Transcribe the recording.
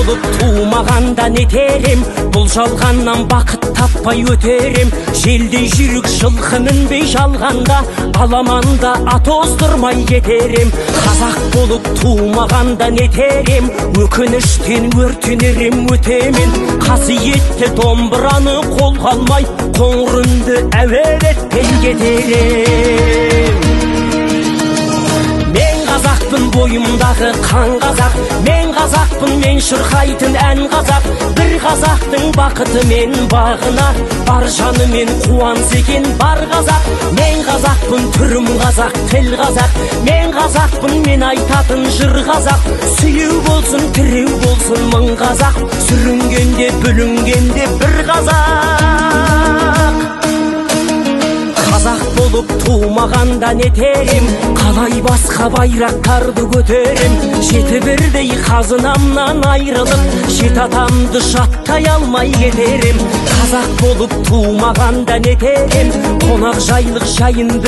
Болып тумағанда нетер ем? Бұл жалғаннан бақыт таппай өтер ем. Желдей жүйрік жылқы мінбей жалғанда, аламанда ат оздырмай кетер ем. Қазақ болып тумағанда нетер ем? Өкініштен өртенер ем өтемен. Қасиетті домбыраны қолға алмай, қоңыр үнді әуелетпей кетер ем. Мен қазақпын, бойымдағы қан қазақ. Мен қазақпын, мен шырқайтын ән қазақ. Бір қазақтың бақыты мен бағына бар жанымен қуанса екен бар қазақ. Мен қазақпын, түрім қазақ, тіл қазақ. Мен қазақпын, мен айтатын жыр қазақ. Сүйеу болсын, тіреу болсын мың қазақ, сүрінгенде, бүлінгенде бір қазақ. Қазақ болып тумағанда нетер ем? Қалай басқа байрақтарды көтерем? Жеті бірдей қазынамнан айрылып, жеті атамды жаттай алмай кетер ем. Қазақ болып тумағанда нетер ем? Қонақ жайлық жайын